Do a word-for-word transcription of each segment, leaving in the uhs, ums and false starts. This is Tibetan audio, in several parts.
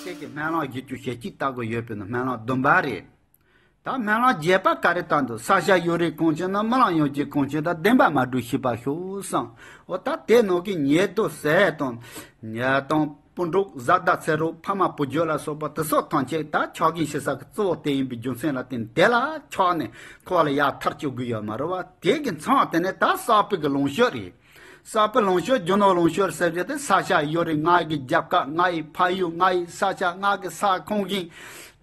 ཁྱེད་ཀྱིས་སྨོན་ལམ་བཞི་བཅུ་ཞེ་གཅིག་བཏབ་དགོས་ཡོད་པས་ན་སྨོན་ལམ་བདུན་པ་རེད། ད་སྨོན་ལམ་བརྒྱད་པ་ག་རེ་བཏབ་འདུག་ས་སྐྱ་ཡུལ་རིས་ཁོང་ཆེན་ན་རྨི་ལམ་ཡོངས་ཀྱི་ཁོང་ཆེན་དང་བདེན་པ་མ་གྲུབ་ཤེས་པར་ཤོག་གསུངས། འོ་ད་དེ་ནང་གི་ཉེ་དུ་ཟས་དང་། ཉ་དང་སྤུན་གྲོགས་བཟའ་ཟླ་ཚེ་རོགས་ཕ་མ་བུ་རྒྱུད་ལ་སོགས་པ་དེ་སོགས་ཐམས་ཅད་ད་ཆགས་ཞེན་ཞེ་ས་གི་གཙོ་བོ་དེ་ཡིན་པའི་རྒྱུ་མཚན་ལ་བརྟེན་དེ་ལ་ཆགས་ནས་འཁོར་བ་ལ་ཡར་ཐར་བཅུག་གི་ཡོད་མ་རེད་བ། དེ་གི་མཚམས་དེ་ནས་ད་གསར་པའི་གི་ལོངས་སྤྱོད་རེད། གསར་པའི་ལོངས་སྤྱོད་རྒྱུ་ནོར་ལོངས་སྤྱོད་ཟེར་རྒྱུ་དེ་ས་སྐྱ་ཡུལ་རིས་ང་གི་རྒྱབ་ཁ། ང་ཡི་ཕ་ཡུལ། ང་ཡི་ས་ཆ། ང་གི་ས་ཁོངས་ཀྱི་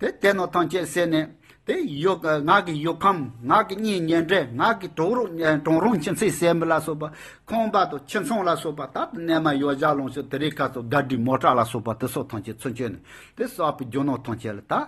དེ་དེ་ནོ་ཐམས་ཅད་ཟེར་ནས་དེ་ཡུལ་ང་གི་ཡུལ་ཁམས། ང་གི་གཉེན་ཉེ་འབྲེལ། ང་གི་གྲོགས་རོགས་གྲོགས་རོགས་ཁྱིམ་མཚེས་ཟེར་མི་ལ་སོགས་པ། ཁང་པ་དང་ཁྱིམ་ཚང་ལ་སོགས་པ། ད་རྣལ་མ་ཡོ་བྱད་ལོངས་སྤྱོད་དེ་རིང་ཁ་སོགས་ག་དྲི་མོ་ཊ་ལ་སོགས་པ་དེ་སོགས་ཐམས་ཅད་ཚུན་ཆད་ནས་དེ་གསར་པའི་རྒྱུ་ནོར་ཐམས་ཅད་ལ་ད།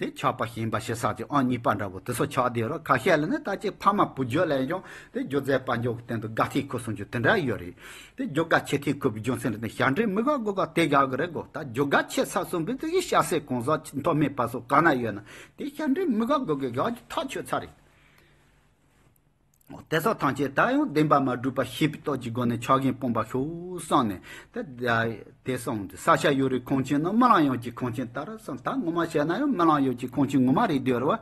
དེ་ཆགས་པ་ཞེན་པ་ཞེ་ས་ཅིག་ཨང་གཉིས་པ་འདྲ་བོ་དེ་ཚོ་ཆགས་བསྡད་རོགས། ཁ་ཤས་ལ་ནི་ད་ཅིག་ཕ་མ་བུ་རྒྱུད་ལ་ཡང་དེ་རྒྱུ་རྫས་དཔལ་འབྱོར་གྱི་སྟེང་དུ་དགའ་ཐེ་ཁུ་སོང་རྒྱུ་དེ་འདྲ་ཡོད་རེད། དེ་རྒྱུ་དགའ་ཆེ་ཐེ་ཁུ་བའི་རྒྱུ་མཚན་ལ་ནི་ཞབས་འདྲེན་མི་དགའ་དགོས་ག་དེ་དགའ་གི་རེད་གོ། ད་རྒྱུ་དགའ་ཆེ་ས་སོང་བའི་དེ་གི་ཤ་ཟད་གང་ཟག་མཐོ་དམན་བར་གསུམ་ག་ན་ཡོད་ན་དེ་ཞབས་འདྲེན་མི་དགའ་དགོས་གི་དགའ་རྒྱུ་ཐག་ཆོད་ཚར་རེད། དེ་སོགས་ཐམས་ཅད་ད་ཡང་བདེན་པ་མ་གྲུབ་པ་ཤེས་པའི་སྟོབས་ཀྱི་སྒོ་ནས་ཆགས་ཞེན་སྤོང་བར་ཤོག་གསུངས་ནས་དེ་དེ་གསུངས་ཏེ། ས་སྐྱ་ཡུལ་རིས་ཁོང་ཆེན་ནི་རྨི་ལམ་ཡོངས་ཀྱི་ཁོང་ཆེན་ལྟར་གསུངས། ད་ངོ་མ་བྱས་ན་ཡང་རྨི་ལམ་ཡོངས་ཀྱི་ཁོང་ཆེན་ངོ་མ་རེད་འདོད་རེད་བ།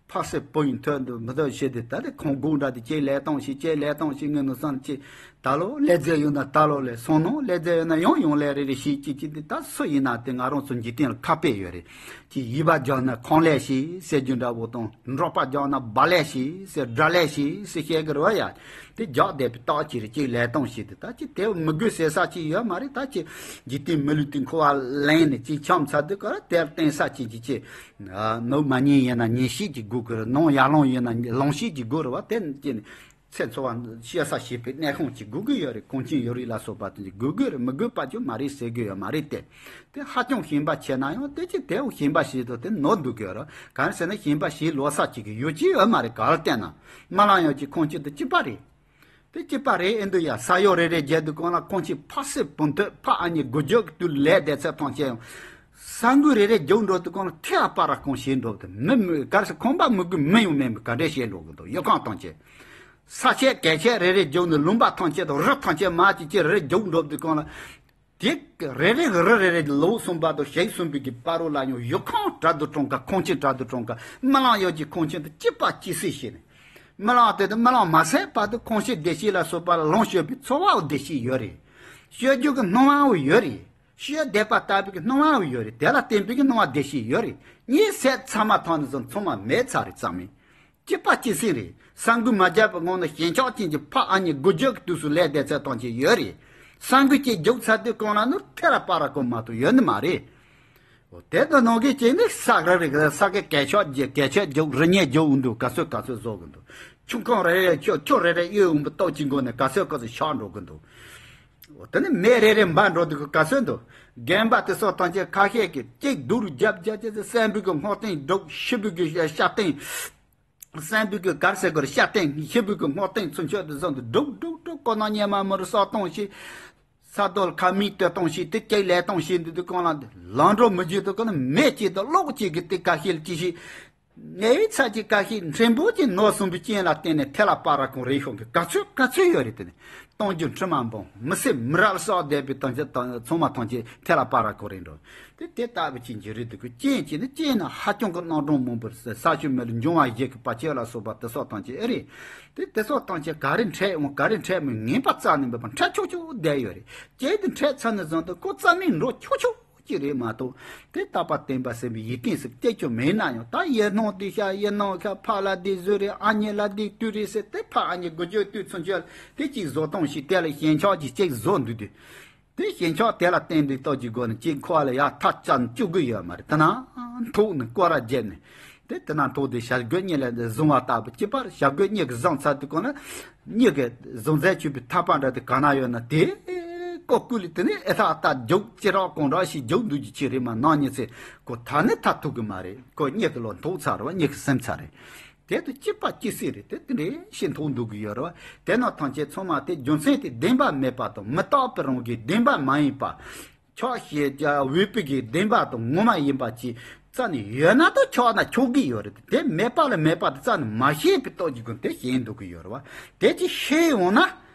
ཕག་སེར་བུ་ཡི་མཐུ་དུ་མི་ཐུབ་ཞེས་ཏེ། ད་དེ་ཁོང་དགོངས་འདྲ་དེ་ཅེས་ལས་གཏོང་ཞེས། ཅེས་ལས་གཏོང་ཞེས་ངས་ནུ་སང་ཅེས། ད་ལོ་ལས་རྫས་ཡོད་ན་ད་ལོ་ལས། སོང་ནོ་ལས་རྫས་ཡོད་ན་ཡང་ཡང་ལས་རེ་རེ་ཞེས་ཅེས་ཅེས་ཏེ། ད་སུ་ཡིན་ན་དེ་ང་རང་ཚོ་འཇིག་རྟེན་ལ་ཁ་དཔེ་ཡོད་རེད། ཅེས་ཡིད་པ་སྦྱངས་ན་ཁོང་ལས་ཞེས་ཟེར་རྒྱུ་འདྲ་བོ་དང་། འགྲོགས་པ་སྦྱངས་ན་བ་ལས་ཞེས་ཟེར། དགྲ་ལས་ཞེས་ཟེར་བཤད་གི་རེད་བ་ཡ། དེ་རྒྱག་བསྡད་པའི་རྟགས་ཅིག་རེད། ཅིག་ལས་གཏོང་ཞེས་ཏེ། ད་ཅིག་དེ་མི་དགོས་ཟེར་ས་ཅིག་ཡོད་མ་རེད། ད་ཅིག་འཇིག་རྟེན་མི་ལུས་དེ་འཁོར་བ་ལེན་ནས་ཅིག་འཁྱམས་ཚར་དུས་ཀ་ར་དེར་བརྟེན་ས་ཅིག་ཅིག་ཅིག་ནོར་མ་ཉན་ཡིན་ན་ཉན་ཤེས་ཀྱི་དགོས་ཀྱི་རེད། ནོར་ཡར་ལོངས་ཡིན་ན་ལོངས་ཤེས་ཀྱི་དགོས་རེད་བ། དེ་ཅིག་ཚེ་འཚོ་བ་སྐྱེལ་ས་བྱེད་པའི་གནས་ཁང་ཅིག་དགོས་ཀྱི་ཡོད་རེད། ཁོང་ཆེན་ཡུལ་རིས་ལ་སོགས་པ་དེ་ཅིག་དགོས་ཀྱི་རེད། མི་དགོས་པ་ཅིག་མ་རེད་ཟེར་གྱི་ཡོད་མ་རེད་དེ། དེ་ཧ་ཅང་ཞེན་པ་ཆེ་ན་ཡང་དེ་ཅིག་དེའུ་ཞེན་པ་བྱེད་དུ་དེ་ནོར་འདུག་གི་ཡོད་རེད། གང་ཟེར་ན་ཞེན་པ་བྱེད་ལོ་ས་ཅིག་གི་ཡོད་ཀྱི་ཡོད་མ་རེད། ག་ལ་བལྟས་ན་རྨི་ལམ་ཡོངས་ཀྱི་ཁོང་ཆེན་དེ་གཅིག་པ་རེད། དེ་གཅིག་པ་རེད། ཨེ་འདུག་ཡ། ས་ཡོམ་རེ་རེ་རྒྱག་དུས་སྒང་ལ་ཁོང་ཆེན་ཕག་སེར་བུ་མཐུ་ཕ་ཨ་མྱེས་དགུ་རྒྱུད་ཀྱི་དུས་ལས་སྡེ་ཚན་ཐམས་ཅད་ཡང་ས་འགུལ་རེ་རེ་རྒྱག་འགྲོ་དུས་སྒང་ལ་ཐེ་བ་པ་ར་ཁོང་ཞེན་འགྲོ་དུས་མི་མི་གར་སོང་ཁང་པ་མི་དགོས་མི་ཡོང་མེད་མི་ག་འདྲས་བྱེད་འགྲོ་གི་འདུག་ཡུལ་ཁམས་ཐམས་ཅད་ས་ཆ་གལ་ཆེ་རེ་རེ་རྒྱག་ནས་ལུང་པ་ཐམས་ཅད་དང་རི་ཐམས་ཅད་མ་ཅིག་ཅིག་རེ་རེ་རྒྱག་འགྲོ་དུས་སྒང་ལ། དེ་རེ་རེ་གི་རི་རེ་རེ་ལོག་གསུམ་པ་དང་ཞིག་གསུམ་པའི་གི་བར་རོ་ལ་ཡང་ཡུལ་ཁམས་བྲག་དུ་གྲོང་ཁ། ཁོང་ཆེན་བྲག་དུ་གྲོང་ཁ། རྨི་ལམ་ཡོངས་ཀྱི་ཁོང་ཆེན་དུ་གཅིག་པ་གཅིག་སྲིད་བྱས་ནས། རྨི་ལམ་དེ་དུ་རྨི་ལམ་མ་ཟད་བར་དུ་ཁོང་ཆེན་བདེ་སྐྱིད་ལ་སོགས་པ་ལ་ལོངས་སྤྱོད་པའི་ཚོར་བའོ་བདེ་སྐྱིད་ཡོད་རེད། སྤྱོད་རྒྱུ་གི་སྣང་བའོ་ཡོད་རེད། སྤྱོད་བདེ་བ་ལྟ་བུ་གི་སྣང་བའོ་ཡོད་རེད། དེ་ལ་བརྟེན་པའི་གི་སྣང་བ་བདེ་སྐྱིད་ཡོད་རེད། གཉིད་སད་ཚར་མ་ཐག་ནས་བཟུང་ཚང་མ་མེད་ཚར་རེད། རྩ་མེད། གཅིག་པ་གཅིག་སྲིད་རེད། ས་འགུལ་མ་བརྒྱབ་པའི་ངང་ནས་ཞེན་ཆགས་ཅན་གྱི་ཕ་ཨ་མྱེས་དགུ་རྒྱུད་ཀྱི་དུས་སུ་ལས་སྡེ་ཚན་ཐམས་ཅད་ཡོད་རེད། ས་འགུལ་ཅིག་རྒྱུག་ཚར་དུས་སྒང་ལ་ནི་ཐེ་ར་པ་ར་ཁོ་མ་གཏོགས་ཡོད་ནི་མ་རེད། འོ་དེ་དང་ནང་གི་ཅིག་ནི་ས་ར་རི་ས་གི་གས་ཆག་རྒྱུ་གས་ཆག་རྒྱུག་རི་ཉིལ་རྒྱུག་འོང་དུས་ག་ཚོད་ག་ཚོད་བཟོ་གི་འདུག་ཆུ་ཁོང་རེ་རེ་ཆུ་ཆུ་རེ་རེ་གཡོལ་འོང་པའི་སྟོབས་ཀྱི་སྒོ་ནས་ག་ཚོད་ག་ཚོད་ཆག་འགྲོ་གི་འདུག་འོ་དེ་ནི་མེ་རེ་རེ་འབར་འགྲོ་དུས་ག་ཚོད་འདུག་རྒན་པ་དེ་སོགས་ཐམས་ཅད་ཁ་ཤས་ཀྱིས་གཅིག་སྡུག་རུ་རྒྱབ་རྒྱབ་རྒྱབ་ཚེ་སྲིན་པོ་གི་སྔོ་སྟེང་སྒྲུག་ཤི་བོ་གི་ཤ་སྟེང་སྲིན་པོ་གི་གར་སེ་གོར་ཤ་སྟེང་ཤི་བོ་གི་སྔོ་སྟེང་ཚུན་ཆད་དུ་བཟུང་དུ་སྒྲུག་སྒྲུག་སྒྲུག་ཀོ་ན་ཉེ་མ་མུར་སོགས་གཏོང་ཞིག་ས་རྡོ་ལ་ཁ་མིག་ཏུ་གཏོང་ཞིག་དེ་གཅིག་ལས་གཏོང་ཞིག་འདི་དུས་སྒང་ལ་ལང་འགྲོ་མི་བརྗེད་དུས་སྒང་ལ་མེ་གཅིག་དང་གློག་གཅིག་གི་དེ་ག་ཤེད་ལ་ཅི་ཞིག་ངའི་ཚ་གཅིག་ག་ཤེད་འཕྲན་བུ་གཅིག་ནོར་གསུམ་པོའི་རྐྱེན་ལ་བརྟེན་ནས་ཐེ་ལ་པ་ར་ཁོང་རེ་ཤོང་གི་ག་ཚོད་ག་ཚོད་ཡོད་རེད། དེ་ནས་གཏོང་རྒྱུ་འཕྲི་མ་འབུང་མི་སེར་མི་རབས་གསོག་བསྡད་པའི་དོན་ཆེན་དང་ཚང་མ་ཐམས་ཅད་ཐེ་ལ་པ་ར་ཁོང་རེ་འགྲོ། དེ་དེ་ལྟ་བུ་ཅན་གྱི་རིགས་དེ་ཀུན་རྐྱེན་གྱིས་ནི་རྐྱེན་ནི་ཧ་ཅང་གི་རྣམ་གྲངས་མང་པོར་ས་ས་ཆུ་མེ་ལ་འབྱུང་བ་བཞི་གི་བར་ཆད་ལ་སོགས་པ་དེ་སོགས་ཐམས་ཅད་ཨེ་རེད། དེ་དེ་སོགས་ཐམས་ཅད་ག་རེ་འཕྲད་འོང་ག་རེ་འཕྲད་མི་ངེས་པ་རྩ་ནས་མེད་པར་འཕྲད་ཆོག་ཆོག་བསྡད་ཡོད་རེད། རྐྱེན་དེ་འཕྲད་ཚར་ནས་བཟུང་སྟེ་ཁོ་རྩ་མེད་འགྲོ་ཆོག་ཆོག་ཅིག་རེད་མ་གཏོགས། དེ་རྟག་པ་བརྟན་པ་ཟེར་བའི་ཡིད་བརྟན་ཟེར་སྐྱེ་རྒྱུ་མེད་ན་ཡང་ད་ཡིད་སྣང་དེ་ཤ་ཡིད་སྣང་ཤ་ཕ་ལ་དེ་བཟོས་རེད། ཨ་མྱེས་ལ་དེ་བཏུས་རེད་ཟེར་དེ་ཕ་ཨ་མྱེས་དགུ་རྒྱུད་དུས་ཚུན་ཆད་དེ་གཅིག་བཟོ་གཏོང་ཞིག་དེ་ལ་ཞེན་ཆགས་ཀྱིས་གཅིག་བཟོ་འདུག་དུས། དེ་ཞེན་ཆགས་དེ་ལ་བརྟེན་ཏེ་སྟོབས་ཀྱི་སྒོ་ནས་གཅིག་འཁོར་བ་ལ་ཡར་ཐག་བཅད་བཅུག་གི་ཡོད་མ་རེད། དེ་ན་འཐུག་ནས་སྐོར་ར་བརྒྱབ་ནས་དེ་དེ་ན་འཐུག་དེ་བྱ་རྒོད་གཉིས་ལ་བཟུང་བ་ལྟ་བུ་གཅིག་པར་བྱ་རྒོད་གཉིས་ཀྱིས་བཟུང་ཚར་དུས་སྒང་ལ་གཉིས་ཀྱིས་བཟུང་རྫས་བཅུག་པའི་ཐག་པ་འདྲ་དེ་ག་ན་ཡོད་ན་དེ་ཀོ་ཀུ་ལི་དེ་ནས་ཨེ་ཐག་ལྟ་རྒྱུག་ཅི་རག་གང་རག་ཞིག་རྒྱུག་འདུག་རྒྱུ་ཅི་རེད་མ་གནང་ཉི་ཚེ་ཁོ་ཐ་ནས་ཐག་ཐུག་གི་མ་རེད། ཁོ་གཉིས་ཀྱི་ལོ་འཐུག་ཚར་བ་གཉིས་ཀྱི་སེམས་ཚར་རེད། དེ་དུ་གཅིག་པ་གཅིག་སྲིད་རེད། དེ་དེ་འདྲའི་ཤེས་མཐོང་འདུག་གི་ཡོད་རེད་བ། དེ་ན་ཐམས་ཅད་ཚང་མ་དེ་རྒྱུ་མཚན་དེ་བདེན་པ་མེད་པ་དང་མི་རྟག་པའི་རང་གི་བདེན་པ་མ་ཡིན་པ། ཆགས་ཞེན་བྱ་འོས་པའི་གི་བདེན་པ་དང་ངོ་མ་ཡིན་པ་ཅིག་རྩ་ནས་ཡོད་ན་དང་ཆགས་ན་ཆོག་གི་ཡོད་རེད། དེ་མེད་པ་ལ་མེད་པ་དེ་རྩ་ནས་མ་ཤེས་པའི་སྟོབས་ཀྱི་སྒོ་ནས་དེ་ཤེས་འདུག་གི་ཡོད་རེད་བ། དེ་ཅིག་ཤེས་ཡོང་ན།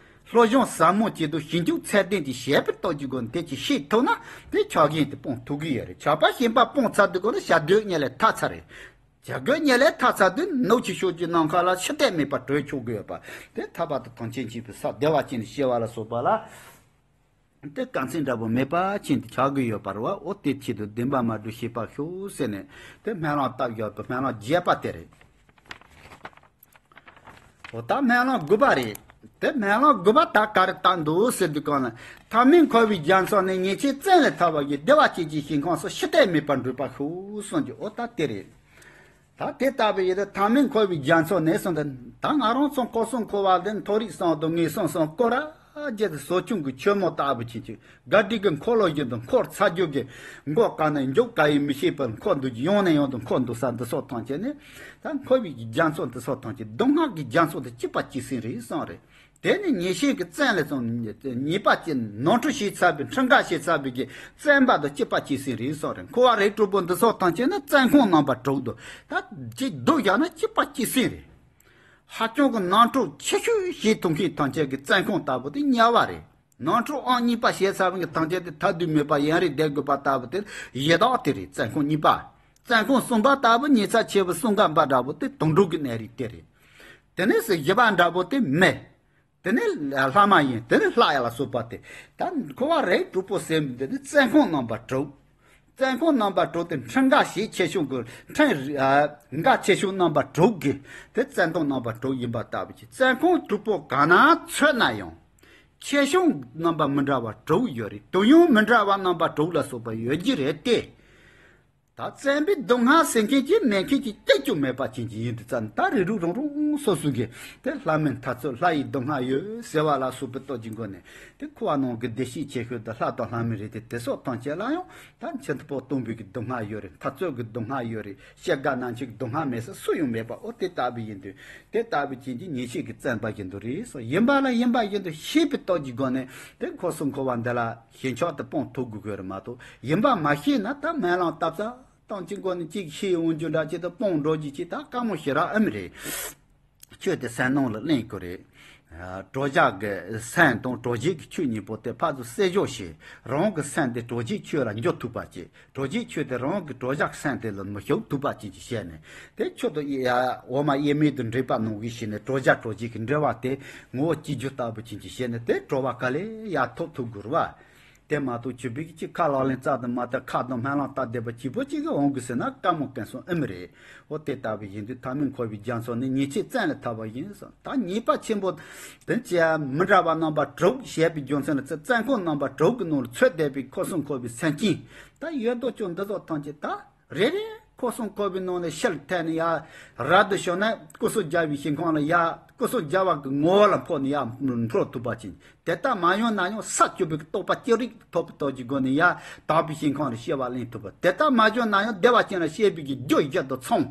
སློབ་སྦྱོང་ཟབ་མོ་བྱེད་དུ་ཞིབ་འཇུག་ཚད་ལྡན་གྱི་བྱེད་པའི་སྟོབས་ཀྱི་སྒོ་ནས་དེ་ཅིག་ཤེས་ཐུབ་ན་དེ་ཆགས་ཞེན་དེ་སྤོང་ཐུབ་ཀྱི་ཡོད་རེད། ཆགས་པ་ཞེན་པ་སྤོང་ཚར་དུས་སྒོ་ནས་བྱ་རྒོད་ཉལ་ལས་ཐར་ཚར་རེད། བྱ་རྒོད་ཉལ་ལས་ཐར་ཚར་དུས་ནུབ་ཕྱོགས་ཀྱི་ནམ་མཁའ་ལ་ཕྱི་ལྟས་མེད་པར་གྲོལ་ཆོག་གི་ཡོད་པ། དེ་ཐར་པ་དང་ཐམས་ཅད་མཁྱེན་པའི་ས་བདེ་བ་ཅན་ཞེས་པ་ལ་སོགས་པ་ལ། དེ་དཀའ་ཚེགས་འདྲ་པོ་མེད་པ་ཅན་དུ་ཆགས་ཀྱི་ཡོད་པ་རེད་བ། འོ་དེ་ཆེད་དུ་བདེན་པ་མ་གྲུབ་ཤེས་པར་ཤོག་ཟེར་ནས་དེ་སྨོན་ལམ་བཏབ་ཡོད་པའི་སྨོན་ལམ་རྒྱས་པ་དེ་རེད། འོ་ད་སྨོན་ལམ་དགུ་པ་རེད། དེ་སྨོན་ལམ་དགུ་པ་ད་ག་རེ་བཏབ་འདུག་ཟེར་དུས་གང་ལ། ཐ་མལ་འཁོར་བའི་རྒྱ་མཚོ་ནས་ཉེས་ཆད་བཙོན་ལས་ཐར་བར་བྱེད། བདེ་བ་ཅན་གྱི་ཞིང་ཁམས་སུ་ཕྱི་ལྟས་མེད་པར་འགྲུབ་པར་ཤོག་གསུངས་ཀྱི། འོ་ད་དེ་རེད། ད་དེ་ལྟ་བུ་ཡིན་ཏེ་ཐ་མལ་འཁོར་བའི་རྒྱ་མཚོ་ནས་སོང་སྟེ། ད་ང་རང་ཚོ་འཁོར་གསུམ་འཁོར་བ་འདི་མཐོ་རིས་གསུམ་དང་ངན་སོང་གསུམ་སྐོར་ར་བརྒྱད་དེ་ཟོ་ཆུན་གྱི་ཆུ་མོ་ལྟ་བུ་ཅན་གྱི་ག་སྒྲིག་གི་འཁོར་ལོ་བཞིན་དུ་འཁོར་ཚར་རྒྱུ་གི་མགོ་ག་ནས་མཇུག་ག་ཡིན་མི་ཤེས་པར་འཁོར་འདུག་ཡོང་ནས་ཡོང་དུ་འཁོར་འདུག་ས་འདི་སོགས་ཐམས་ཅད་ནི། ད་འཁོར་བའི་རྒྱ་མཚོ་འདི་སོགས་ཐམས་ཅད་སྡུག་བསྔལ་གྱི་རྒྱ་མཚོ་དང་གཅིག་པ་གཅིག་སྲིང་རེད་གསུངས་རེད། དེ་ནི་ཉེས་ཤེས་ཀྱི་བཙོན་ལས་སོང་ཉེས་པ་ཅན་ནོར་འཁྲུལ་བྱས་ཚར་བའི་ཁྲིམས་འགལ་བྱས་ཚར་བའི་གི་བཙོན་པ་དང་གཅིག་པ་གཅིག་སྲིང་རེད་གསུངས་རེད། འཁོར་བ་རིགས་དྲུག་པོ་འདི་སོགས་ཐམས་ཅད་ནི་བཙོན་ཁང་རྣམ་པ་དྲུག་ཏུ། ད་གཅིག་བསྡུས་བཞག་ན་གཅིག་པ་གཅིག་སྲིང་རེད། ཧ་ཅང་གི་ནོར་འཁྲུལ་ཆེ་ཤོས་བྱེད་ཐུབ་མཁན་ཐམས་ཅད་ཀྱི་བཙོན་ཁང་ལྟ་བུ་དེ་དམྱལ་བ་རེད། ནོར་འཁྲུལ་ཨང་གཉིས་པ་བྱས་ཚར་བའི་གི་ཐམས་ཅད་དེ་ཐ་དད་མེད་པར་ཡུན་རིང་བསྡད་དགོས་པ་ལྟ་བུ་དེ་ཡི་དྭགས་དེ་རེད། བཙོན་ཁང་གཉིས་པ། བཙོན་ཁང་གསུམ་པ་ལྟ་བུ་ཉི་ཚེ་ཆེ་བའི་གསུང་ག་འབའ་འདྲ་བོ་དེ་དུད་འགྲོ་གི་གནས་རིགས་དེ་རེད། དེ་ནས་སུ་བཞི་པ་འདྲ་བོ་དེ་མི། དེ་ནས་ལྷ་མ་ཡིན། དེ་ནས་ལྷ་ཡ་ལ་སོགས་པ་དེ། ད་འཁོར་བ་རིགས་དྲུག་པོ་ཟེར་མི་འདི་ནི་བཙོན་ཁང་རྣམ་པ་དྲུག་བཙོན་ཁང་རྣམ་པ་དྲུག་དེ་ཁྲིམས་འགལ་བྱེད་ཆེ་ཆུང་གི་ཁྲིམས་ཨ་འགལ་ཆེ་ཆུང་རྣམ་པ་དྲུག་གི་དེ་བཙོན་དོང་རྣམ་པ་དྲུག་ཡིན་པ་ལྟ་བུ་ཅིག་བཙོན་ཁང་དྲུག་པོ་ག་ན་འཚོད་ན་ཡང་། ཆེ་ཆུང་རྣམ་པ་མི་འདྲ་བ་དྲུག་ཡོད་རེད། དུས་ཡུན་མི་འདྲ་བ་རྣམ་པ་དྲུག་ལ་སོགས་པ་ཡོད་ཀྱི་རེད་དེ། ད་བཙན་པོའི་སྡུག་བསྔལ་ཟེར་མཁན་གྱི་མེད་མཁན་གྱི་སྐད་ཅིག་མེད་པ་ཅན་གྱི་ཡིན་དུས་ཙམ་ད་རེ་རུ་རང་རང་སོ་སོ་གི་དེ་ལྷ་མིན་མཐའ་རྩོད་ལྷ་ཡི་སྡུག་བསྔལ་ཡོད་ཟེར་བ་ལ་སོགས་པའི་སྟོབས་ཀྱི་སྒོ་ནས་དེ་འཁོར་བ་ནང་གི་བདེ་གཤེགས་ཆེ་ཤོས་དེ་ལྷ་དང་ལྷ་མིན་རེད་དེ། དེ་སོགས་ཐམས་ཅད་ལ་ཡང་ད་འཆི་འཕོ་ལྟུང་བའི་གི་སྡུག་བསྔལ་ཡོད་རེད། མཐའ་རྩོད་ཀྱི་སྡུག་བསྔལ་ཡོད་རེད། སྐྱེ་རྒ་ན་འཆི་གི་སྡུག་བསྔལ་མེད་ས་སུ་ཡང་མེད་པ། འོ་དེ་ལྟ་བུ་ཡིན་དུས་དེ་ལྟ་བུ་ཅན་གྱི་ཉེས་ཤེས་ཀྱི་བཙོན་པ་ཡིན་དུ་རེད་སོ། ཡིན་པ་ལ་ཡིན་པ་ཡིན་དུ་ཤེས་པའི་སྟོབས་ཀྱི་སྒོ་ནས་དེ་འཁོར་གསུམ་འཁོར་བ་འདི་ལ། ཞེན་ཆགས་དེ་སྤོང་ཐུབ་དགོས་དགོས་རེད་མ་གཏོགས། ཡིན་པ་མ་ཤེས་ན་ད་སྨོན་ལམ་བཏབ་ས་བཏང་གཅིག་མགོ་ནས་གཅིག་ཤེས་ཡོང་རྒྱུ་འདྲ་ཅིག་ཏུ་སྤོང་འགྲོ་རྒྱུ་ཅིག་ད་དཀའ་མོ་ཞེ་དྲག་ཨེ་མི་རེད། ཆོས་དེ་སེམས་ནང་ལ་གླེང་དགོས་རེད། གྲོགས་བྱ་གི་སེམས་དང་གྲོགས་བྱེད་ཀྱི་ཆོས་གཉིས་པོ་དེ་ཕར་ཚུར་བསྲེ་བཞག་བྱས། རང་གི་སེམས་དེ་གྲོགས་བྱེད་ཆོས་ལ་འཇོག་ཐུབ་པ་བྱེད། གྲོགས་བྱེད་ཆོས་དེ་རང་གི་གྲོགས་བྱ་གི་སེམས་དེ་ལ་མི་ཤོར་ཐུབ་པ་བྱེད་ཀྱི་བྱས་ནས། དེ་ཆོས་དང་དབྱེ་འོ་མ་དབྱེར་མེད་དུ་འདྲེས་པ་ནང་བཞིན་བྱས་ནས་གྲོགས་བྱ་གྲོགས་བྱེད་ཀྱི་འབྲེལ་བ་དེ་ངོ་བོ་གཅིག་གྱུར་ལྟ་བུ་བྱེད་ཀྱི་བྱས་ནས་དེ་གྲོགས་པ་ག་ལེ་ཡར་ཐོབ་ཐུབ་དགོས་རེད་བ། དེ་མ་གཏོགས་ཆུ་བེད་ཀྱི་ཁ་ལག་ལེན་རྩ་དང་མ་ཐག་ཁ་དང་སྨན་བླངས་སྟབས་བདེ་བ་གཅིག་པོ་གཅིག་གིས་འོང་དགོས་ཟེར་ན་དཀའ་མོ་སྐོན་སོང་ཨེ་མི་རེད། འོ་དེ་ལྟ་བུ་ཡིན་དུས་ཐ་མལ་འཁོར་བའི་རྒྱ་མཚོ་ནི་ཉེས་ཆད་བཙན་ལས་ཐར་བ་ཡིན་སོང་། ད་ཉེས་པ་ཆེན་པོ་དེ་ཅི་མི་འདྲ་བ་རྣམ་པ་དྲུག་བཤད་པའི་རྒྱུ་མཚན་ལ་བཙན་ཁང་རྣམ་པ་དྲུག་གི་ནང་ལ་ཚུད་བསྡད་པའི་འཁོར་གསུམ་འཁོར་བའི་སེམས་ཅན་ད་ཡོད་དོ་ཅོག་འདི་ཚོ་ཐམས་ཅད་ད། རེ་རེ་འཁོར་གསུམ་འཁོར་བའི་ནང་ནས་ཕྱིར་ཐལ་ནས་ཡར་རབ་ཏུ་བྱུང་ན་སྐུ་གསུམ་རྒྱལ་བའི་ཞིང་ཁམས་ལ་ཡར་སྐུ་གསུམ་རྒྱལ་བ་གི་ངོ་བོ་ལ་འཕོ་ནས་ཡར་འགྲོ་ཐུབ་པ་ཅིག་དེ་ལྟར་མ་ཡོང་ན་ཡང་ས་བཅུ་པའི་རྟོགས་པ་ཅི་རིགས་ཐོབ་པའི་སྟོབས་ཀྱི་སྒོ་ནས་ཡར་དག་པའི་ཞིང་ཁམས་ལ་སྐྱེ་བ་ལེན་ཐུབ་པ། དེ་ལྟར་མ་བྱུང་ན་ཡང་བདེ་བ་ཅན་ལ་སྐྱེ་བའི་གི་རྒྱུ་བཞི་དང་མཚུངས།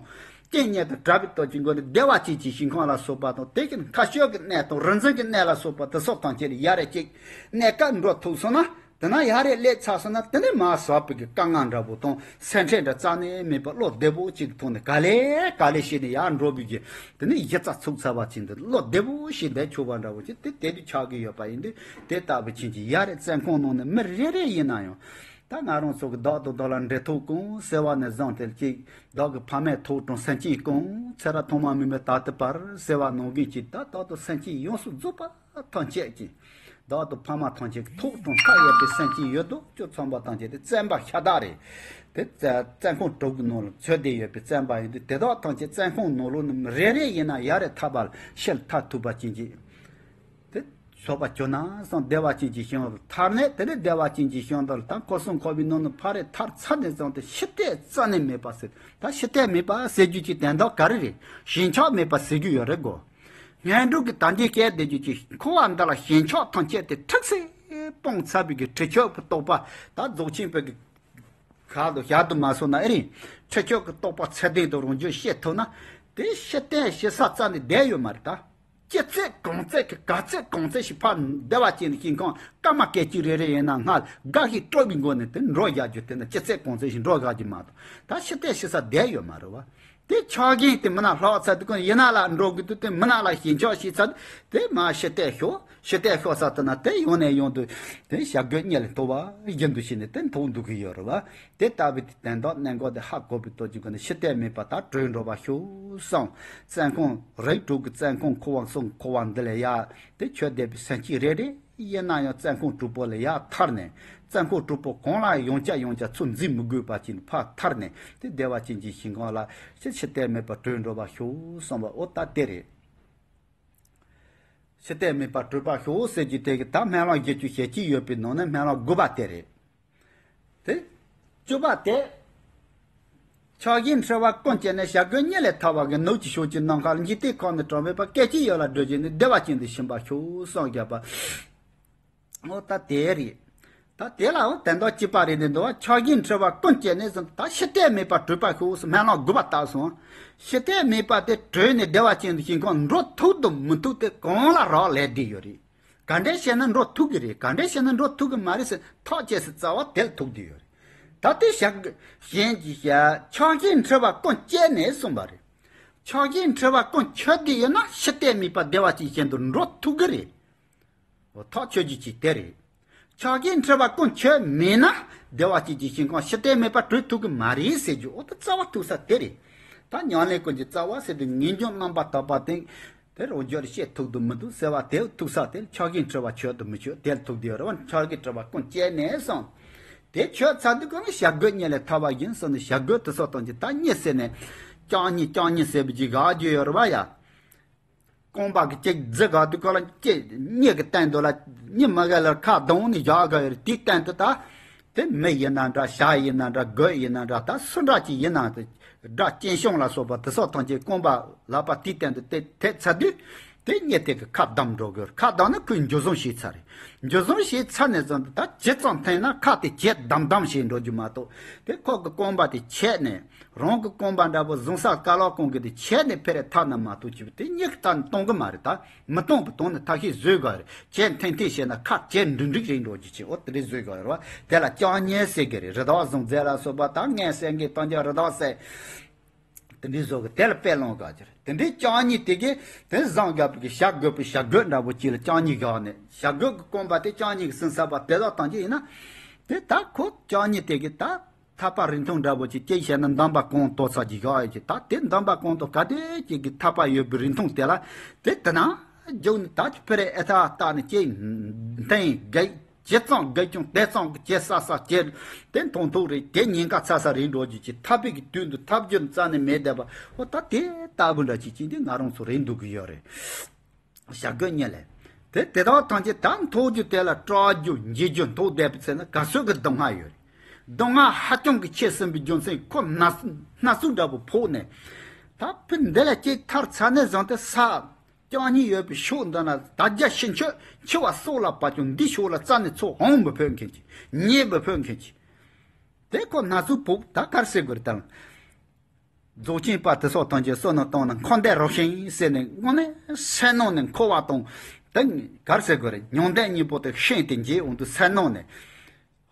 རྐྱེན་ཉིད་དང་བྲལ་བའི་སྟོབས་ཀྱི་སྒོ་ནས་བདེ་བ་ཅན་གྱི་ཞིང་ཁམས་ལ་སོགས་པ་དང་དེ་བཞིན་མཁའ་སྤྱོད་ཀྱི་གནས་དང་རིག་འཛིན་གྱི་གནས་ལ་སོགས་པ་དེ་སོགས་ཐམས་ཅད་ལ་ཡར་རེ་གཅིག་གནས་སྐབས་འགྲོ་ཐུབ་སོང་ན། དེ་ན་ཡར་རེ་སླེབས་ཚར་སོང་ན་དེ་ནས་མར་ཟག་པའི་གི་དཀའ་ངལ་འདྲ་པོ་དང་སེམས་ཁྲལ་འདྲ་རྩ་ནས་མེད་པར་བློ་བདེ་པོ་ཅིག་ཐོག་ནས་ག་ལེ་ག་ལེ་བྱས་ནས་ཡར་འགྲོ་བའི་གི་དེ་ནས་གཞི་རྩ་ཚུགས་ཚར་བ་ཅིག་འདི་བློ་བདེ་པོ་ཞིག་བསྡད་ཆོག་པ་འདྲ་པོ་ཅིག་དེ་དེ་དུས་ཆགས་ཀྱི་ཡོད་པ་ཡིན་དུས་དེ་ལྟ་བུ་ཕྱིན་ཅི་ཡར་རེ་བཙན་ཁང་ནང་ནས་མི་རེ་རེ་ཡིན་ན་ཡང་ད་ང་རང་ཚོ་གི་བདག་དང་བདག་ལ་འབྲེལ་ཐོགས་ཀུན་ཟེར་བ་ནས་བཟུང་སྟེ་ཅིག་བདག་གི་ཕ་མས་ཐོག་དྲངས་སེམས་ཅན་ཀུན་ཚེ་རབས་ཐོག་མ་མེད་པའི་ད་ལྟ་བར་ཟེར་བ་ནང་བཞིན་ཅིག་ད་བདག་དང་སེམས་ཅན་ཡོངས་སུ་རྫོགས་པ། ཐམས་ཅད་ཀྱི། བདག་དང་ཕ་མ་ཐམས་ཅད་ཀྱི་ཐོག་དང་མཐའ་ཡས་པའི་སེམས་ཅན་ཡོད་དོ་ཅོག་ཚང་པ་ཐམས་ཅད་དེ་བཙན་པ་ཤ་སྟག་རེད། དེ་བཙན་བཙན་ཁང་དྲུག་གི་ནང་ལ་ཚུད་བསྡད་ཡོད་པའི་བཙན་པ་ཡིན་དུས་དེ་དག་ཐམས་ཅད་བཙན་ཁང་ནང་ལོགས་ནས་རེ་རེ་ཡིན་ན་ཡར་རེ་ཐར་པ་ལ་ཕྱིར་ཐར་ཐུབ་པ་ཅན་གྱི། དེ་ཚོགས་པ་གྱུར་ན་བསམ་བདེ་བ་ཅན་གྱི་ཞིང་ལ་ཐར་ནས་དེ་ནས་བདེ་བ་ཅན་གྱི་ཞིང་དུ་ད་འཁོར་གསུམ་འཁོར་བའི་ནང་ནས་ཕར་རེ་ཐར་ཚར་ནས་བཟུང་སྟེ་ཕྱི་ལྟས་རྩ་ནས་མེད་པ་ཟེར། ད་ཕྱི་ལྟས་མེད་པ་ཟེར་རྒྱུ་ཅིག་དོན་དག་ག་རེ་རེད། ཞེན་ཆགས་མེད་པ་ཟེར་རྒྱུ་ཡོད་རེད་གོ། ངན་འགྲོ་གི་དམ་བཅའ་བསྐྱལ་བསྡད་རྒྱུ་ཅིག་འཁོར་བ་འདི་ལ་ཞེན་ཆགས་ཐམས་ཅད་དེ་ཁྲིགས་སེ་སྤངས་ཚར་བའི་གི་ཁྲིད་ཆོག་གི་རྟོགས་པ་ད་རྫོགས་ཆེན་པའི་གི་ག་དུ་ཞག་ཏུ་མ་སོང་ན་ཨེ་རིང་ཁྲིད་ཆོག་གི་རྟོགས་པ་ཚད་ལྡན་དུ་རང་རྒྱུད་ཤེས་ཐུབ་ན་དེ་ཕྱི་ལྟས་ཕྱི་ས་རྩ་ནས་བསྡད་ཡོད་མ་རེད་ད། ཅི་ཚེ་གང་ཚེ་གི་ག་ཚེ་གང་ཚེ་ཞིག་ཕར་བདེ་བ་ཅན་གྱི་ཞིང་ཁམས་སྐར་མ་སྐད་ཅིག་རེ་རེ་ཡིན་ན་སྔར་དགའ་ཞིང་སྤྲོ་བའི་སྒོ་ནས་དེ་འགྲོ་བཞག་རྒྱུ་དེ་ནི་ཅི་ཚེ་གང་ཚེ་ཞིག་འགྲོ་བཞག་རྒྱུ་མ་གཏོགས་ད་ཕྱི་ལྟས་ཕྱི་ས་བསྡད་ཡོད་མ་རེད་བ། དེ་ཆགས་ཞེན་དེ་མི་ན་ལྷག་ཚར་དུས་ཀུན་ཡིན་ན་ལ་འགྲོ་གི་འདུག་དེ་མི་ན་ལ་ཞེན་ཆགས་ཞིག་ཚར་དེ་མ་ཕྱི་བལྟས་ཤོག་ཕྱི་བལྟས་ཤོག་ས་དེ་ན་དེ་ཡོང་ནས་ཡོང་དུས་དེ་བྱ་རྒོད་གཉིད་ལས་མཐོ་བ་བཞིན་དུ་ཞིག་ནས་དེ་མཐོ་འདུག་གི་ཡོད་རེད་བ། དེ་ལྟ་བུའི་དོན་དག་གནད་འགག་དེ་ཧ་གོ་བའི་སྟོབས་ཀྱིས་ཀུན་ནས་ཕྱི་བལྟས་མེད་པ་ད་བྲོས་འགྲོ་བ་ཤོག་བསམ། བཙོན་ཁང་རིགས་དྲུག་གི་བཙོན་ཁང་ཁོ་བ་གསུམ་ཁོ་བ་འདི་ལས་ཡ་དེ་ཆོས་བདེ་བའི་སེམས་ཅན་རེ་རེ། ཡིན་ན་ཡང་བཙོན་ཁང་དྲུག་པོ་ལས་ཡར་ཐར་ནས་བཙོན་ཁང་དྲུག་པོ་གང་ལ་ཡང་བསྐྱར་ཡང་བསྐྱར་ཚུར་འཛུལ་མི་དགོས་པ་ཅིག་ཕར་ཐར་ནས་དེ་བདེ་བ་ཅན་གྱི་ཞིང་ཁམས་ལ་ཕྱི་ཕྱི་བལྟས་མེད་པར་བྲོས་འགྲོ་བར་ཤོག་བསམ་པ་འོ་ད་དེ་རེད། ཕྱི་བལྟས་མེད་པར་བྲོས་པར་ཤོག་ཟེར་རྒྱུ་དེ་གི་ད་སྨོན་ལམ་བཞི་བཅུ་ཞེ་གཅིག་ཡོད་པའི་ནང་ནས་སྨོན་ལམ་དགུ་པ་དེ་རེད། དེ། བཅུ་པ་དེ། ཆགས་ཞེན་འཁྲི་བ་ཀུན་བཅད་ནས་བྱ་རྒོད་གཉིད་ལས་ཐར་བ་གི་ནུབ་ཀྱི་ཕྱོགས་ཀྱི་ནམ་མཁའ་ལ་འཇིག་རྟེན་ཁམས་ནས་གྲོལ་མེད་པ་སྐད་ཅིག་ཡོད་ལ་སྒྲོལ་བྱེད་ནི་བདེ་བ་ཅན་དུ་ཕྱིན་པར་ཤོག་གསུངས་བཞག་པ། འོ་ད་དེ་རེད། ད་དེ་ལའང་དོན་དག་གཅིག་པ་རེད་འདི་འདུག་བ། ཆགས་ཞེན་འཁྲི་བ་ཀུན་བཅད་ནས་ཟིན་ད་ཕྱི་བལྟས་མེད་པར་བྲོས་པར་ཤོག་སྨོན་ལམ་དགུ་པ་བཏབ་སོང་། ཕྱི་བལྟས་མེད་པ་དེ་བྲོས་ནས་བདེ་བ་ཅན་དུ་ཞིང་ཁམས་འགྲོ་ཐུབ་དང་མི་ཐུབ་དེ་གང་ལ་རག་ལས་བསྡད་ཡོད་རེད། ག་འདྲས་བྱས་ན་འགྲོ་ཐུབ་ཀྱི་རེད། ག་འདྲས་བྱས་ན་འགྲོ་ཐུབ་ཀྱི་མ་རེད་ཟེར་ཐག་བཅད་སའི་རྩ་བ་དེར་ཐུག་བསྡད་ཡོད་རེད། ད་ལྟའི་ཞག་གཞན་གྱི་ཞག་ཆགས་ཞེན་འཁྲི་བ་ཀུན་བཅད་ནས་གསུངས་པ་རེད། ཆགས་ཞེན་འཁྲི་བ་ཀུན་ཆད་བསྡད་ཡོད་ན་ཕྱི་བལྟས་མེད་པ་བདེ་བ་ཅན་ཞིག་ཏུ་འགྲོ་ཐུབ་ཀྱི་རེད། འོ་ཐག་ཆོད་རྒྱུ་ཅིག་དེ་རེད། ཆགས་ཞེན་འཁྲི་བ་ཀུན་ཆད་མེད་ན་བདེ་བ་ཅན་གྱི་ཞིང་ཁམས་ཕྱི་བལྟས་མེད་པ་བགྲོད་ཐུབ་ཀྱི་མ་རེད་ཟེར་རྒྱུ་འོ་ད་རྩ་བ་ཐུག་ས་དེ་རེད། ད་ཉམས་ལེན་ཀུན་གྱི་རྩ་བ་ཟེར་དུས་ངེས་འབྱུང་རྣམ་པར་དག་པ་དེ། དེ་རང་རྒྱུད་བཤད་ཐུབ་དང་མི་ཐུབ་ཟེར་བ་དེ་ཐུག་ས་དེ་ཆགས་ཞེན་འཁྲི་བ་ཆད་དང་མི་ཆད་དེ་ཐུག་བསྡད་ཡོད་རེད་བ། ཆགས་ཞེན་འཁྲི་བ་ཀུན་བཅད་ནས་སོང་། དེ་ཆད་ཚར་དུས་གང་ལ་བྱ་རྒོད་གཉིད་ལས་ཐར་བ་ཡིན་སོང་ནས་བྱ་རྒོད་དེ་སོགས་དང་གྱི་ད་གཉིད་སད་ནས་རྐྱང་གཉིད་རྐྱང་གཉིད་ཟེར་བ་ཅིག་ག་རྒྱུ་ཡོད་རེད་བ་ཡ། རྐང་པ་གི་གཅིག་རྫི་ག་དུས་ག་ལ་གཅིག་གཉིད་ཀྱི་སྟེང་དུ་ལ་གཉིད་མ་ག་ལ་ཁ་གདངས་ནས་བཞག་ག་ཡོད་རེད། དེའི་སྟེང་དུ་ད་དེ་མི་ཡིན་ན་འདྲ། བྱ་ཡིན་ན་འདྲ། རྒོད་ཡིན་ན་འདྲ། ད་སུ་འདྲ་ཅིག་ཡིན་ན་དེ་སྒྲ་གཅན་གཞོན་ལ་སོགས་པ་དེ་སོགས་ཐམས་ཅད་རྐང་པ་ལག་པ་དེའི་སྟེང་དུ་དེ་དེད་ཚར་དུས་དེ་གཉིད་དེ་གི་ཁ་བསྡམས་འགྲོ་གི་ཡོད་རེད། ཁ་བསྡམས་ན་ཁོས་འཇུ་བཟུང་བྱས་ཚར་རེད། འཇུ་བཟུང་བྱས་ཚར་ནས་བཟུང་སྟེ་ད་ཇི་ཙམ་འཐེན་ན་ཁ་དེ་ཇེ་བསྡམས་བསྡམས་བྱས་འགྲོ་རྒྱུ་མ་གཏོགས་དེ་ཁོ་གི་རྐང་པ་དེ་ཆད་ནས། རང་གི་རྐང་པ་འདྲ་པོ་བཟུང་ས་ཀ་ལོག་གོང་གི་དེ་ཆད་ནས་ཕེ་རེ་ཐར་ན་མ་གཏོགས་ཅི་དེ་གཉིད་ཀྱི་ཐག་ནས་གཏོང་གི་མ་རེད། ད་མི་གཏོང་བུ་གཏོང་ནས་ཐག་ཤིག་བཟོས་དགོས་རེད། ཇེ་འཐེན་འཐེན་བྱས་ན་ཁ་ཇེ་འགྲིག་འགྲིག་རེད་འགྲོ་རྒྱུ་ཅིག་འོ་དེ་འདྲ་བཟོས་དགོས་རེད་བ། དེ་ལ་རྐྱང་གཉིད་ཟེར་གི་རེད། རི་དྭགས་བཟུང་རྫས་ལ་སོགས་པ་དང་ངན་སེམས་ཀྱི་གཏོང་རྒྱུ་རི་དྭགས་ཟེར། དེ་འདྲའི་བཟོ་གི་དེ་ལ་དཔེ་ལོངས་དགའ་གི་རེད། དེ་འདྲའི་རྐྱང་གཉིད་དེ་གི་དེ་བཟང་དགའ་བུ་གི་བྱ་རྒོད་པའི་བྱ་རྒོད་འདྲ་པོ་ཅིག་ལ་རྐྱང་གཉིད་བཞག་ནས་བྱ་རྒོད་ཀྱི་རྐང་པ་དེ་རྐྱང་གཉིད་ཀྱི་སུན་ས་པ་དེ་དག་བཏང་རྒྱུ་ཡིན་ན། དེ་ད་ཁོ་རྐྱང་གཉིད་དེ་གི་ད། ཐག་པ་རིང་ཐུང་འདྲ་པོ་ཅིག་ཅིག་བྱས་ན་འདམ་པ་གང་ཏོག་ཙམ་ཅིག་བཞག་ཡོད་ཅིག་ད་དེ་འདམ་པ་གང་ཏོག་ག་དེ་ཅིག་གི་ཐག་པ་ཡོད་པའི་རིང་ཐུང་དེ་ལ་དེ་དེ་ན་རྒྱུག་ནས་ད་ཅིག་ཕི་རེ་ཨེ་ཐག་བཏགས་ནས་ཅིག་འཐེན་གི་ཇེ་གཙང་གི་ཅུང་དེ་གཙང་གི་ཇེ་ས་ས་ཇེ་དེ་མཐོང་ཐུག་རེད། དེ་ཉེན་ཁ་ཚ་ས་རེད་འགྲོ་རྒྱུ་ཅིག་ཐག་པའི་གི་དུས་འདུག་ཐག་རྒྱུ་རྩ་ནས་མེད་བསྡད་པ་འོ་ད་དེ་ལྟ་བུ་འདྲ་ཅིག་ཅིག་འདི་ང་རང་ཚོ་རེད་འདུག་གི་ཡོད་རེད། བྱ་རྒོད་གཉིད་ལས། དེ་དེ་དག་ཐམས་ཅད་ད་མཐོང་རྒྱུ་དེ་ལ་སྐྲག་རྒྱུ་འཇིགས་རྒྱུ་མཐོང་བསྡད་པའི་ཚེ་ན་ག་ཚོད་ཀྱི་སྡུག་བསྔལ་ཡོད་རེད། སྡུག་བསྔལ་ཧ་ཅང་གི་ཆེ་སྲིད་པའི་རྒྱུ་མཚན་ཁོ་སྣ་སྣ་ཟུག་འདྲ་པོ་ཕོག་ནས། ད་ཕི་འདི་ལ་སྐྱེས་ཐར་ཚར་ནས་བཟུང་སྟེ་ས་རྐྱང་གཉིད་ཡོད་པའི་ཕྱོགས་འདི་ན་དལ་བརྒྱ་ཕྱིན་ཆད་འཆི་བ་སྲོག་ལ་བབ་ཀྱང་འདི་ཕྱོགས་ལ་རྩ་ནས་ཚུར་འོང་མི་ཕོད་མཁན་གྱི་གཉིད་མི་ཕོད་མཁན་གྱི། དེ་ཁོ་སྣ་ཟུག་ཕོག་ད་ག་རེ་ཟེར་དགོས་རེད་ད། རྫོགས་ཆེན་པ་དེ་སོགས་ཐམས་ཅད་བསོད་ནམས་བཏང་ན་འཁོར་འདས་རང་བཞིན་ཟེར་ནས་དངོས་གནས་སེམས་ནང་ནས་འཁོར་བ་དང་དེ་ག་རེ་ཟེར་དགོས་རེད། མྱང་འདས་གཉིས་པོ་དེ་ཤེས་ཏེ་འཇལ་འོང་དུས་སེམས་ནང་ནས་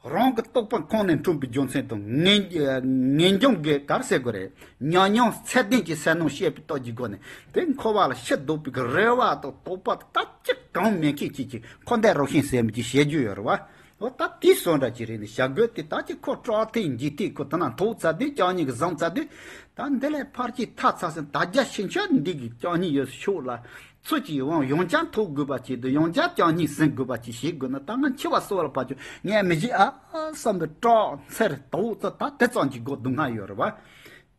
རང་གི་རྟོགས་པ་ཁོང་ནས་འཁྲུངས་པའི་རྒྱུ་མཚན་དང་ངེས་ངེས་འབྱུང་གི་ག་རེ་ཟེར་དགོས་རེད། ཉམས་མྱོང་ཚད་ལྡན་གྱི་སེམས་ནང་བཤད་པའི་སྟོབས་ཀྱི་སྒོ་ནས་དེ་འཁོར་བ་ལ་ཕྱིར་ལྡོག་པའི་རེ་བ་དང་དོགས་པ་ད་ཅི་གང་མེད་མཁན་གཅིག་གིས་འཁོར་འདས་རང་བཞིན་ཟེར་མི་གི་བཤད་རྒྱུ་ཡོད་རེད་བ། འོ་ད་དེའི་བཟོ་འདྲ་ཅིག་རེད་ནས་བྱ་རྒོད་དེ་ད་ཅི་ཁོ་སྐྲག་ཐེངས་འཇིགས་ཐེངས་ཁོ་དེ་ན་ཐོག་ཚར་དུས་རྐྱང་གཉིད་ཀྱི་བཟང་ཚར་དུས་ད་འདི་ལས་ཕར་ཅིག་ཐར་ཚར་སོང་། ད་རྒྱ་ཕྱིན་ཆད་འདི་གི་རྐྱང་གཉིད་ཡོད་ཕྱོགས་ལ་ཚུར་ཅིག་ཡོང་ཡང་བསྐྱར་ཐོག་དགོས་པ་ཅིག་དུ་ཡང་བསྐྱར་རྐྱང་གཉིད་ཟིན་དགོས་པ་ཅིག་བྱེད་དགོས་ན་ད་ང་འཆི་བ་གསོལ་བ་བར་དུ་ངས་མི་བྱེད་ཨ་བསམ་པའི་སྐྲག་འཚེར་དོགས་ཚོ་ད་དེ་ཙམ་གྱི་སྒོ་སྡུག་བསྔལ་ཡོད་རེད་བ།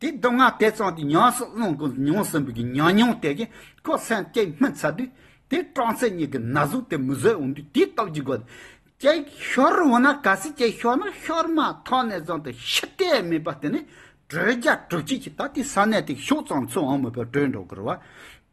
དེ་སྡུག་བསྔལ་དེ་ཙམ་དུ་མྱོང་སྲིད་བློང་དགོས་མྱོང་ཟིན་པའི་གི་ཉམས་མྱོང་དེ་གི་ཁོ་སེམས་སྐྱིད་སྨིན་ཚར་དུས་དེ་སྐྲག་འཚེར་གཉིས་ཀྱི་ན་ཟུག་དེ་མི་བཟོད་འོང་དུས་དེའི་སྟོབས་ཀྱི་སྒོ་ནས་ཅིག་ཤོར་འོང་ན་གལ་སྲིད་ཅིག་ཤོར་ན་ཤོར་མ་ཐག་ནས་བཟུང་སྟེ་ཕྱི་བལྟས་མེད་པ་དེ་ནི་བྲོས་རྒྱ་དྲུག་གཅིག་གི་ད་དེ་ས་གནས་དེ་ཤུགས་ཙམ་ཚུར་འོང་མེད་པར་བྲོས་འགྲོ་དགོས་རེད་བ།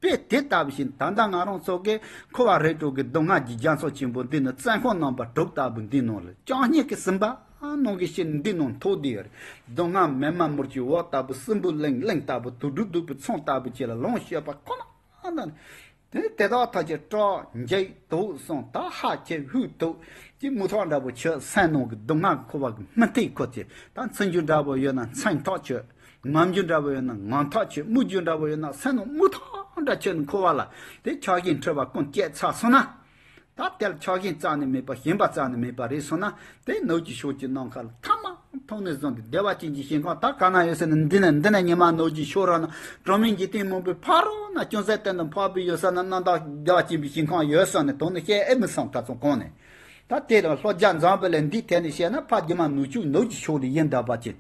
དཔེ་དེ་ལྟ་བུ་ཞིག་ད་ལྟ་ང་རང་ཚོ་གི་འཁོར་བ་རིགས་དྲུག་གི་སྡུག་བསྔལ་གྱི་རྒྱ་མཚོ་ཆེན་པོ་འདི་ནི་བཙོན་ཁང་རྣམ་པ་དྲུག་ལྟ་བུ་འདི་ནང་ལ་རྐྱང་གཉིད་ཀྱི་ཟིན་པ་ནང་གི་ཕྱིར་འདི་ནང་མཐོ་དེ་ཡོད་རེད། སྡུག་བསྔལ་མེ་མ་མུར་གྱི་འོག་ལྟ་བུ་སྲིན་བུ་གླིང་གླིང་ལྟ་བུ་དུག་སྦྲུལ་གདུག་པའི་ཚང་ལྟ་བུ་བཅས་ལ་ལོངས་སྤྱོད་པ་ཁོ་ན་ནི། དེ་ནི་དེ་དག་ཐམས་ཅད་སྐྲག་འཇིགས་དོགས་གསུམ་ད་ཧ་ཅང་ཧུད་དོགས་ཀྱི་མུ་ཐག་འདྲ་པོ་ཆོད་སེམས་ནང་གི་སྡུག་བསྔལ་འཁོར་བ་གི་སྨིན་ཐེངས་ཁོ་ཚོས་ད་མཚན་རྒྱུ་འདྲ་པོ་ཡོད་ན་མཚན་ཐག་ཆོད་ ངམ་རྒྱུ་འདྲ་པོ་ཡོད་ན་ངམ་ཐག་ཆོད། རྨུ་རྒྱུ་འདྲ་པོ་ཡོད་ན་སེམས་ནང་རྨུ་ཐག་འདྲ་ཆོད་ནས་འཁོར་བ་ལ་དེ་ཆགས་ཞེན་འཁྲི་བ་ཀུན་བཅད་ཚར་སོང་ན། ད་དེ་ལ་ཆགས་ཞེན་རྩ་ནས་མེད་པ། ཞེན་པ་རྩ་ནས་མེད་པ་རེད་སོང་ན། དེ་ནུབ་ཀྱི་ཕྱོགས་ཀྱི་ནམ་མཁའ་ལ་ཐ་མ་ཐོག་ནས་བཟུང་སྟེ་བདེ་བ་ཅན་གྱི་ཞིང་ཁམས་ད་ག་ན་ཡོད་ཟེར་ན། འདི་ནས་འདི་ནས་ཉི་མ་ནུབ་ཀྱི་ཕྱོགས་ར་ན་གྲངས་མེད་འཇིག་རྟེན་མང་པོའི་ཕ་རོལ་ན་ཅུང་ཟད་སྟེང་དུ་འཕགས་པའི་ཡུལ་ས་ན་རྣམ་དག་བདེ་བ་ཅན་གྱི་ཞིང་ཁམས་ཡོད་སོང་ནས་དོན་ནི་བཤད་ཨེ་མི་སོང་ཁ་ཚོན་གང་ནས། ད་དེ་རང་ལྷོ་རྒྱ་འཛམ་བུ་གླིང་འདིའི་ཐད་ནས་བཤད་ན་ཕ་རྒྱུ་མ་ནུབ་ཕྱོགས་ནུབ་ཀྱི་ཕྱོགས་ལ་ཡིན་འདོད་པ་ཅན།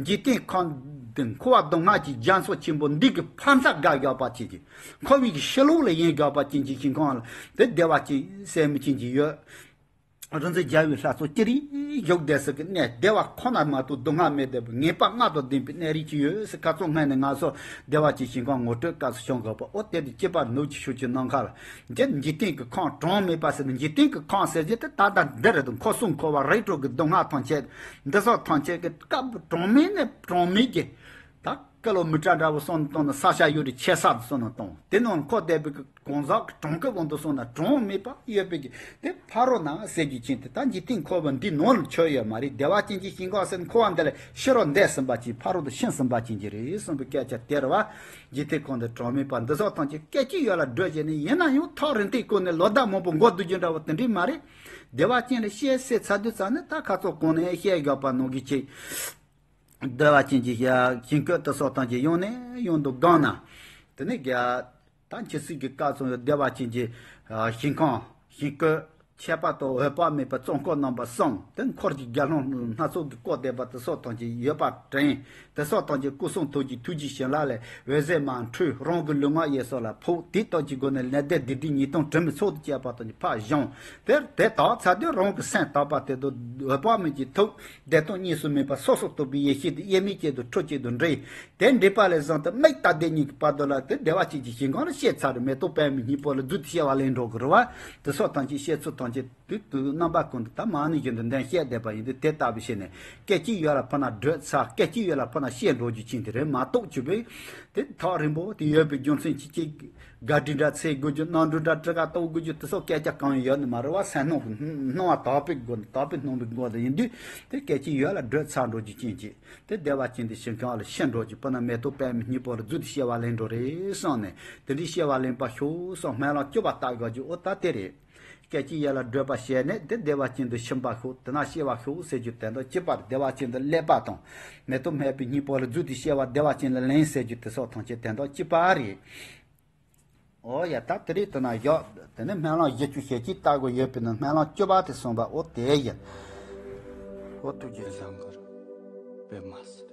འཇིག་རྟེན་ཁམས་འདི་འཁོར་བ་སྡུག་བསྔལ་གྱི་རྒྱ་མཚོ་ཆེན་པོ་འདི་གི་ཕར་མཐའ་བརྒལ་འགྱོག་པ་ཅན་གྱི་འཁོར་བའི་གི་ཕྱི་ལོགས་ལ་ཡིན་འགྱོག་པ་ཅན་གྱི་ཞིང་ཁམས་ལ་དེ་བདེ་བ་ཅན་ཟེར་མི་ཅན་གྱི་ཡོད། རིག་འཛིན་རྒྱལ་བའི་ལྷ་ཚོགས་ཅི་རིགས་བཞུགས་བསྡད་ས་གི་གནས་བདེ་བ་ཁོ་ན་མ་གཏོགས་སྡུག་བསྔལ་མེད་བསྡད་པའི་ངེས་པ་ལྔ་དང་ལྡན་པའི་གནས་རིགས་ཅིག་ཡོད་ཟེར། ཁ་ཚོན་སྔོན་ནས་ང་ཚོ་བདེ་བ་ཅན་ཞིང་ཁམས་ངོ་སྤྲོད་སྐབས་སུ་བྱུང་དགོས་པ། ཨོ་དེ་དུས་གཅིག་པར་ནུབ་ཀྱི་ཕྱོགས་ཀྱི་ནམ་མཁའ་ལ་འདི་འཇིག་རྟེན་གྱི་ཁམས་གྲངས་མེད་པ་ཟེར་ན། འཇིག་རྟེན་གྱི་ཁམས་ཟེར་རྒྱུ་དེ་ད་ལྟ་འདི་རེད་དོ། འཁོར་གསུམ་འཁོར་བ་རིགས་དྲུག་གི་སྡུག་བསྔལ་ཐམས་ཅད་འདི་སོགས་ཐམས་ཅད་ཀྱི་སྐབས་གྲངས་མེད་ནས་གྲངས་མེད་ཀྱི་ད་ཀི་ལོ་མི་ཊར་འདྲ་བོ་སོང་ནས་བཏང་ན་ས་ཆ་ཡོད་རེད། ཆེ་ས་དུ་སོང་ནས་བཏང་། དེ་ནང་འཁོར་བསྡད་པའི་གང་ཟག་གི་གྲངས་ཀྱི་དབང་དུ་སོང་ན་གྲངས་མེད་པ་ཡོད་པའི་གི་དེ་ཕ་རོལ་ན་ཟེར་རྒྱུ་ཅན་དེ། ད་འཇིག་རྟེན་འཁོར་བ་འདི་ནང་ལ་ཆོད་ཡོད་མ་རེད། བདེ་བ་ཅན་གྱི་ཞིང་ཁམས་ཟེར་འཁོར་བ་འདི་ལས་ཕྱི་རུ་འདས་ཟིན་པ་ཅན། ཕ་རོལ་ཏུ་ཕྱིན་ཟིན་པ་ཅན་གྱི་རེད་གསུངས་པའི་སྐད་ཆ་དེ་རེད་བ། འཇིག་རྟེན་ཁམས་འདི་གྲངས་མེད་པ་འདི་སོགས་ཐམས་ཅད་སྐད་ཅིག་ཡོད་ལ་སྒྲོལ་བྱས་ནས། ཡིན་ན་ཡང་ཐག་རིང་ཐིག་ཀོ་ནས་ལོ་ཟླ་མང་པོ་འགོར་སྡོད་རྒྱུ་འདྲ་བོ་དེ་འདྲས་མ་རེད། བདེ་བ་ཅན་ལ་བཤད་ཟེར་ཚར་དུས་ཙམ་ནས་ད་ཁ་ཚོན་གང་ནས་བཤད་དགོས་པ་ནང་གི་ཅིག་བདེ་བ་ཅན་གྱི་ཞིང་བཀོད་དེ་སོགས་ཐམས་ཅད་ཡང་ནས་ཡང་དུ་བསྒང་ན། དེ་ནས་རྒྱ་ད་འཆི་སྲིད་ཀྱི་སྐབས་སུ་ཡང་བདེ་བ་ཅན་གྱི་ཞིང་ཁམས་ཞིང་བཀོད་ཁྱད་པར་དུ་འོད་དཔག་མེད་པའི་ཙོང་ཁ་རྣམ་པ་གསུམ་དེ་འཁོར་གྱི་རྒྱལ་སློང་སྣ་ཚོགས་ཀྱིས་བསྐོར་བསྡད་པ་དེ་སོགས་ཐམས་ཅད་ཡོད་པ་དྲན། དེ་སོགས་ཐམས་ཅད་སྐུ་གསུང་ཐུགས་ཀྱི་ཐུགས་རྗེའི་བྱིན་རླབས་ལས་འོད་ཟེར་མར་འཕྲོས། རང་གི་ལུས་ངག་ཡིད་གསུམ་ལ་ཕོག། དེ་ཐམས་ཅད་སྒོ་ནས་ལས་ལྡན་སྡིག་སྒྲིབ་ཉེས་ལྟུང་དྲི་མའི་ཚོགས་དང་བཅས་པ་ཐམས་ཅད་ཕར་བྱང་། དེ་དེ་དག་ཚར་དུས་རང་གི་སེམས་དག་པ་དེ་དང་འོད་དཔག་མེད་ཀྱི་ཐུགས། བདེ་སྟོང་གཉིས་སུ་མེད་པ་སོ་སོར་རྟོག་པའི་ཡེ་ཤེས་དེ་དབྱེར་མེད་གཅིག་ཏུ་འཕྲོ་གཅིག་ཏུ་འདྲེས། དེ་འདྲེས་པ་ལས་བཟུང་སྟེ་མིག་ལྟ་ལྡེ་གཉིས་ཀྱི་བར་དུ་ལ་དེ་བདེ་བ་ཅན་གྱི་ཞིང་ཁམས་ལ་བཤད་ཚར་རེད། མེ་ཏོག་པདྨའི་སྙིང་པོ་ལ་བརྫུས་ཏེ་སྐྱེ་བ་ལེན་འགྲོ་གི་རེད་བ། དེ་སོགས་ཐམས་ཅད་བཤད་ཚུལ་ཐམས་ཅད་དུས་དུས་རྣམ་པ་ཀུན་ཏུ་ད་མང་ནས་བཞིན་དུ་འདོན་བཤད་བསྡད་པ་ཡིན་དུས། དེ་ལྟ་བུ་བྱས་ནས་སྐད་ཅིག་ཡོད་ལ་ཕུ་ན་བགྲོད་ཚར། སྐད་ཅིག་ཡོད་ལ་ཕུ་ན་བཤད་འགྲོ་རྒྱུ་ཅན་དེ་རེད་མ་གཏོགས། བཅུ་པའི་དེ་ཐག་རིང་པོ་དེ་ཡོད་པའི་རྒྱུ་མཚན་གྱིས་ཅིག་དགའ་སྤྲོ་འདྲ་འཚོལ་དགོས་རྒྱུ། གནམ་གྲུ་འདྲ་ཊི་རི་ཀ་གཏོང་དགོས་རྒྱུ། དེ་སོགས་སྐད་ཆ་གང་ཡང་ཡོད་ནི་མ་རེད་བ། སེམས་སྣང་གི་སྣང་བ་དག་པའི་སྒོ་ནས་དག་པའི་སྣང་བའི་སྒོ་ནས་ཡིན་དུས། དེ་སྐད་ཅིག་ཡོད་ལ་བགྲོད་ཚར་འགྲོ་རྒྱུ་ཅན་གྱི་དེ་བདེ་བ་ཅན་དེ་ཞིང་ཁམས་ལ་ཕྱིན་འགྲོ་རྒྱུ། སྤུ་ན་མེ་ཏོག་པདྨའི་སྙིང་པོ་ལ་བརྫུས་ཏེ་སྐྱེ་བ་ལེན་འགྲོ་རེད་བསམ་ནས། དེ་འདྲའི་སྐྱེ་བ་ལེན་པ་ཤོག་བསམ་སྨོན་ལམ་བཅུ་པ་བཏབ་དགོས་རྒྱུ། འོ་ད་དེ་རེད། སྐད་ཅིག་ཡོད་ལ་བགྲོད་པ་བྱས་ནས་དེ་བདེ་བ་ཅན་དུ་ཕྱིན་པ་ཤོག་དེ་ན་སྐྱེ་བ་ཤོག་ཟེར་རྒྱུ་དེ་དང་གཅིག་པ་རེད། བདེ་བ་ཅན་དུ་སླེབས་པ་དང་། མེ་ཏོག་པདྨའི་སྙིང་པོ་ལ་བརྫུས་ཏེ་སྐྱེ་བ་བདེ་བ་ཅན་ལ་ལེན་ཟེར་རྒྱུ་དེ་སོགས་ཐམས་ཅད་དེ་དང་གཅིག་པ་རེད། ཨོ་ཡ། ད་དེ་རིང་དེ་ན་བཞག་དེ་ནས་སྨོན་ལམ་བཞི་བཅུ་ཞེ་གཅིག་བཏབ་དགོས་ཡོད་པས་ན། སྨོན་ལམ་བཅུ་པ་དེ་གསུངས་པ་ཨོ་དེ་ཡིན། ཨོ་ཐུགས་རྗེ་ཆེ། བཟང་གར་པད་མ།